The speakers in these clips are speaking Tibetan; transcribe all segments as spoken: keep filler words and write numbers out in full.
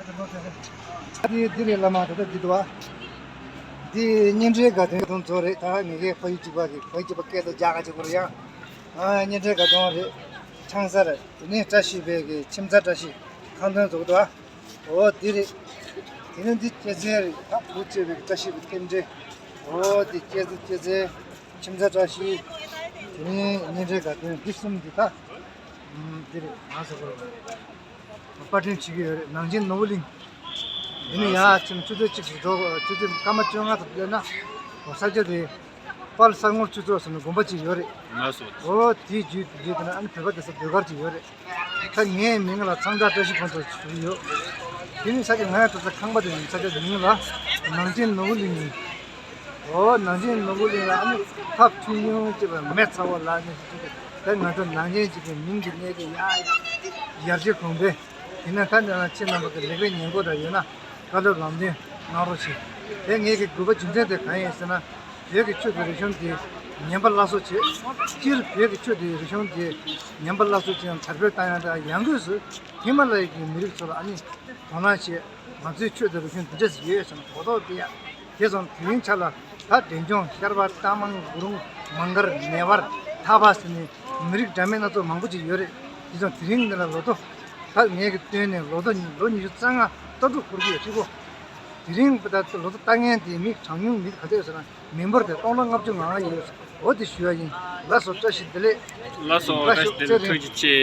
འདི་འདི་རེད་བླ་མ། ད་ལྟ་འདི་འདུག་བ། འདི་གཉེན་འབྲེལ་དགའ་སྟོན་དུ་ཚོ་རེད། ད་ངེད་ཀའི་ཕ་ཡུལ་གཅིག་པ་གི་ཕ་ཡུལ་གཅིག་པ་སྐད་དུ་རྒྱག་ག་ཅིག་གོ་རེད་ཡ། ཨ་གཉེན་འབྲེལ་དགའ་སྟོན་རེད། ཆང་ས་རེད། དེ་ནས་བཀྲ་ཤིས་པའི་གི་ཁྱིམ་ཚང་བཀྲ་ཤིས་ཁང་ཚན་ཚོགས་འདུག་བ། འོ་འདི་རེད། དེ་ནས་འདི་སྐྱེད་ཚལ་རེད། ད་བུ་སྐྱེས་པའི་བཀྲ་ཤིས་པའི་རྟེན་འབྲེལ། འོ་འདི་སྐྱེད་ཚལ་སྐྱེད་ཚལ། ཁྱིམ་ཚང་བཀྲ་ཤིས། དེ་ནས་གཉེན་འབྲེལ་དགའ་སྟོན། འདི་གསུམ་འདི་ད། ཨམ་འདི་རེད། ང་ཚོ་གོ་རེད། པར་སྐྲུན་བྱེད་ཀྱི་ཡོད་རེད། ནང་ཆེན་ནོར་བུ་གླིང་། འདི་ནས་ཡར་ཕྱིན་ཆུ་ཚོད་གཅིག་ཙམ་འགྲོ། ཆུ་ཚོད་སྐར་མ་བཅོ་ལྔ་ཙམ་སླེབས་ན། འོ་ས་ཆ་དེ། དཔལ་ས་ངོར་ཆོས་ཚོགས་ཟེར་ནས་དགོན་པ་གཅིག་ཡོད་རེད། ལགས་སོ། འོ་དེའི་རྒྱུད་དེ་དེ་ན་ཨ་ནི་བོད་པ་དེ་ཚོ་ཟློས་གར་གཅིག་ཡོད་རེད། ད་ངའི་མིང་ལ་ཚང་བདག་བཀྲ་ཤིས་ཕུན་ཚོགས་ཞུ་གི་ཡོད། དེ་ནི་ས་ཆ་ང་ཡང་ད་ལྟ་ཁང་པ་དེ་ཡིན། ས་ཆ་དེ་མིང་ལ་ནང་ཆེན་ནོར་བུ་གླིང་ཡིན། འོ་ནང་ཆེན་ནོར་བུ་གླིང་ལ་ཨ་ནི་ཐབ་ཆུང་ཆུང་གཅིག་ལ་མེ་ཚ་བོ་ལ་ནི་ཞིག་གི། ད་ང་ཚོ་ནང་ཆེན་གཅིག་གི་མིང་གི་གནས་དེ་ཡ་ཡར་རྒྱས་གོང་འཕེལ། དེ་ནས་ད་འདི་ལ་ཁྱེད་རྣམ་པ་གི་ལེགས་པའི་ཉེས་འགོག་འདྲ་ཡོད་ན་བཀའ་སློབ་ལམ་སྟོན་གནང་རོགས་ཞེས། དེ་ངེད་ཀྱི་དགོས་པ་རྒྱུ་མཚན་དེ་གང་ཡིན་ཟེར་ན། བོད་ཀྱི་ཆོས་ཀྱི་རིག་གཞུང་དེ་ཉམས་པ་སླར་གསོ་བྱེད། སྤྱིར་བོད་ཀྱི་ཆོས་དེ་རིག་གཞུང་དེ་ཉམས་པ་སླར་གསོ་བྱེད་ཡང་དར་སྤེལ་བཏང་ཡང་དང་ཡང་སྒོས་སུ་ཧི་མ་ལ་ཡའི་གི་མི་རིགས་ཚོ་ལ་ཨ་ནི་དོ་སྣང་བྱེད། ང་ཚོའི་ཆོས་དང་རིག་གཞུང་འདི་འདྲ་ཞིག་ཡོད་ཟེར་ན་གོ་རྟོགས་སྤེལ་ཡ། དེ་སོང་དེ་རིང་ཆ་ལ་ད་འབྲས་ལྗོངས་ཤར་པ་རྟ་མང་གུ་རུང་མང་སྒར་མེ་བར་ཐ་བ་ཟེར་ནས་མི་རིགས་འདྲ་མིན་སྣ་ཚོགས་མང་པོ་ཅིག་ཡོད་རེད། དེ་སོང་དེ་རིང་འདི་ལ་ལོ་ཐོ། ད་ངས་ཀྱི་བཏོན་ནས་ལོ་ཐོ་ལོ་ཉི་ཤུ་རྩ་ལྔ་ལྟ་གྲུབ་འཁོར་གྱི་ཡོད་ཅིག་གོ། དེ་རིང་ད་ལོ་ཐོ་ལྟ་མཁན་དེ་མི་གྲངས་ཉུང་མི་ག་ཚད་ཡོད་ཟེར་ན་མི་འབོར་དེ་སྟོང་ཕྲག་ལྔ་བཅུ་ང་ལྔ་ཡོད། འོ་དེ་ཞུ་ཡ་ཡིན། ལགས་སོ། བཀྲ་ཤིས་བདེ་ལེགས། ལགས་སོ། བཀྲ་ཤིས་བདེ་ལེགས། ཐུགས་རྗེ་ཆེ།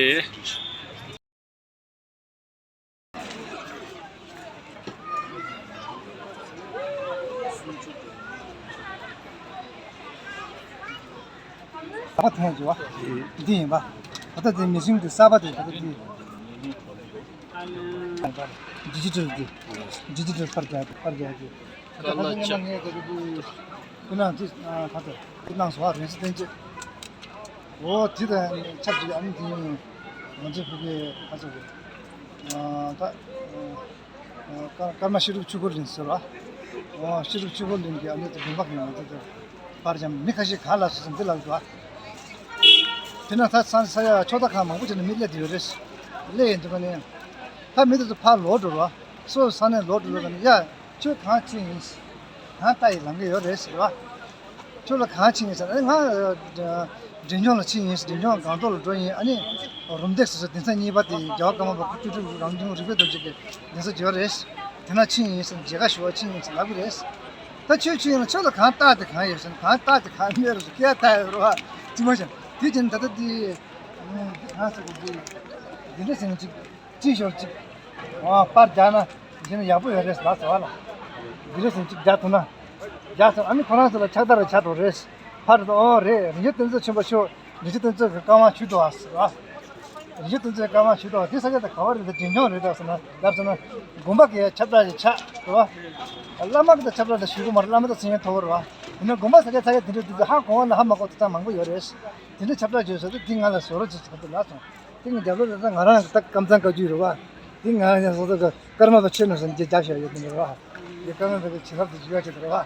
གསར་པ་ཐོན་བྱུང་བ། འདི་ཡིན་པ། ད་ལྟ་འདི་མི་ཤིང་འདི་གསར་པ་དེ་ད་ལྟ་འདི། ཌི་ཇི་ཊལ་འདི། ཌི་ཇི་ཊལ་པར་རྒྱག་པར་རྒྱག་གི། ད་ལྟ་ཁ་སང་ཉི་མ་ངས་ད་ལྟ་འདི། ཁོ་ན་འདི་ཁ་ཚ་འདི་གནང་སོང་བ། རིན་སི་བསྟན་ཆེད། འོ་དེ་དང་ཆབས་ཅིག་ཨ་ནི་དེ་ང་ཚོའི་བོད་པའི་ཁ་ཚ་གི། ད། ཀར་ཀརྨ་ཤེས་རབ་ཆོས་འཁོར་གླིང་ཟེར་བ། ཨོ་ཤེས་རབ་ཆོས་འཁོར་གླིང་གི་ཨ་ནི་དེ་དགོན་པ་གི་ང་ཚོ་དེ་པར་འཇམ་མི་ཁ་ཤས་ག་ལ་སོ་སོ་འདི་ལ་འདུག་བ། དེ་ན་ད་ས་ས་ཡ་ཕྱོགས་མཐའ་ཁག་མང་པོ་ཅིག་ནས་མི་སླེབས་བསྡད་ཡོད་རེད། སླེབས་ཡིན་དུས་ཀ་ནས་ད་མི་དེ་ཚོ་ཕར་ལོག་འགྲོ་ར། སོ་སོ་ས་གནས་ལོག་འགྲོ་ར། ཡ་ཁྱོད་གང་ཕྱིན་ཡིན། གང་ལྟ་ཡི་ལང་གི་ཡོད་རེད་ཟེར་བ། ཁྱོད་ལ་གང་ཕྱིན་ཡིན་ཟེར་ན། ང་འབྲས་ལྗོངས་ལ་ཕྱིན་ཡིན། འབྲས་ལྗོངས་སྒང་ཏོག་ལ་འགྲོ་ཡིན། ཨ་ནི་རུམ་བཏེག་ཟེར་ས་གདན་ས་གཉིས་པ་དེ་རྒྱལ་བ་ཀརྨ་པ་སྐུ་བཅུ་དྲུག་རང་བྱུང་རིག་པའི་རྡོ་རྗེ་གི་གདན་ས་ཅིག་ཡོད་རེད། དེ་ན་ཕྱིན་ཡིན་ཟེར། མཇལ་ཁ་ཞུ་བ་ཕྱིན་ཡིན་ཟེར་ལབ་གི་རེད། ད་ཁྱོད་ཕྱིན་ཡིན་ན་ཁྱོད་ལ་གང་ལྟ་དེ་གང་ཡོད་ཟེར་ན། གང་ལྟ་དེ་གང་མེད་རེད་ཟེར། སྐད་ལྟ་ཡོད་རེད་བ། ཅི་མ་བྱ། དེ་བྱས་ན་ད་ལྟ་དེ་གང་ཟེར་གི། དེ་འདྲ་ཟེར་ན་ཅིག་ཅི་ཞོར་ཅིག་ཨ་པར་རྒྱག་ན་འདི་ནི་ཡག་པོ་ཡོད་རེད་ལ་ཟེར་བ་ལ། འདི་རེད་ཟེར་ཅིག་རྒྱག་ཐུབ་ན། རྒྱག་ཟེར། ཨ་ནི་ཁོ་རང་ཚོ་ལ་ཕྱག་བདར་བྱ་འགྲོ་རེད། ཕར་དུ་ཨོ་རེད། རིན་ཆེན་བསྟན་འཛིན་ཆེན་པོ་མཆོག་རིན་ཆེན་བསྟན་འཛིན་གྱི་བཀའ་དབང་ཞུས་འདུག་ཨ་ཟེར་བ། རིན་ཆེན་བསྟན་འཛིན་གྱི་བཀའ་དབང་ཞུས་འདུག་ཨ། དེ་ས་ཆ་དེ་ག་བ་རེད། དེ་འབྲས་ལྗོངས་རེད་ད་ཟེར་ན། ལབ་ཟེར་ན་དགོན་པ་གི་ཁྱབ་བསྒྲགས་ཀྱི་ཆ་རེད་བ། བླ་མ་གི་ད་ཁྱབ་བསྒྲགས་ད་ཞུ་གི་མ་རེད། བླ་མ་ད་ཚིག་ངན་མཐོ་བོ་རེད་བ། ཡིན་ན་དགོན་པ་ས་ཆ་ས་ཆ་དེ་འདྲ་དེ་ཚོ་ཧ་གོ་བ་ན་ཧ་མ་གོ་དེ་ཚང་མང་པོ་ཡོད་རེད། དེ་འདྲ་ཁྱབ་བསྒྲགས་བྱོས་ཟེར་དུས་དེ་ང་ལ་བཟོ་རོགས་བྱེད་ཟེར་གི་འདུག་ལབ་སོང་། དེ་ངས་རྒྱབ་ལོགས་ལ་ད་ང་རང་གི་ད་ཀམ་ཚང་བཀའ་བརྒྱུད་རེད་བ། དེ་ང་ཡང་སོ་སོ་གི་ཀརྨ་པ་ཆོས་ནོར་སེང་གེ་རྒྱབ་བཞག་ཡོད་དེ་འདྲ་རེད་བ། དེ་ཀརྨ་པའི་བྱིན་རླབས་དེ་ཞུ་ཡག་ཆེད་དུ་རེད་བ།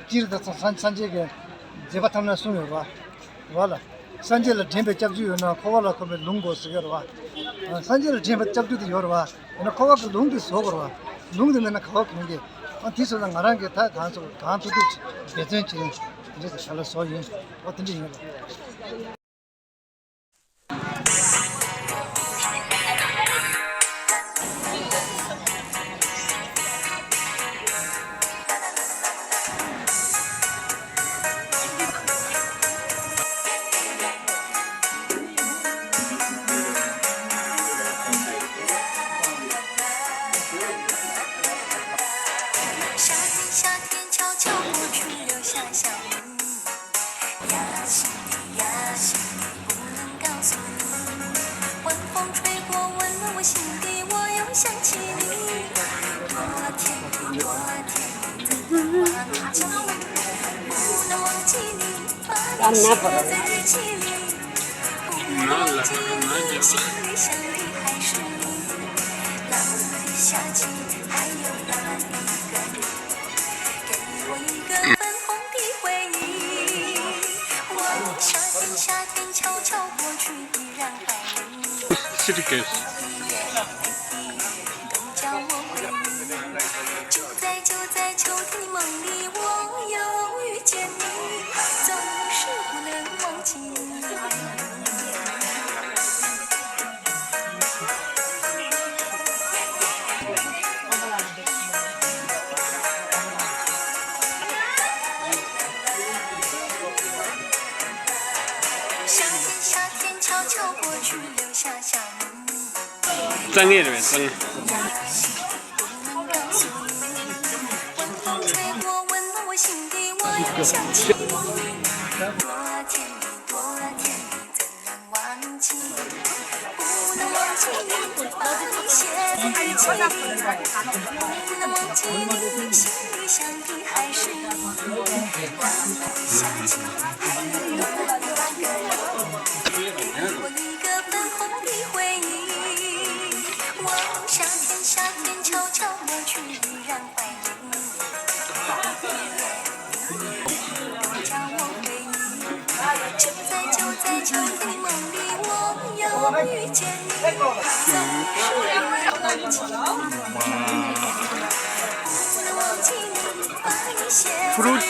སྤྱིར་ད་ཚང་སངས་སངས་རྒྱས་ཀྱི་མཛད་པ་ཐམས་ཅད་གསུངས་ཡོད་རེད་བ། རེད་བ་ལ། སངས་རྒྱས་ལ་དྲན་པའི་སྐྱབས་འཇུག་ཡོད་ན་འཁོར་བ་ལ་འཁོར་བའི་ལུང་དགོས་ཟེར་གྱི་རེད་བ། སངས་རྒྱས་ལ་དྲན་པའི་སྐྱབས་འཇུག་དེ་ཡོད་རེད་བ། ཡིན་ན་འཁོར་བ་གི་ལུང་དེ་བཟོ་དགོས་རེད་བ། ལུང་དེ་མེད་ན་ག་བ་གོན་གི། ཨ་དེ་སོང་ན་ང་རང་གིས་ད་གང་ཚོ་གང་ཐུབ་ཐུབ་འབད་བརྩོན་བྱེད་ཡིན། དེ་འདྲ་ཞིག་ཞལ་ལག་བཟོ་ཡིན། འོ་དེ་འདྲ་ཡིན་རེད། City Girls. རྩ་ངེས་རེད་པས། རྩ་ངེས། Fruit.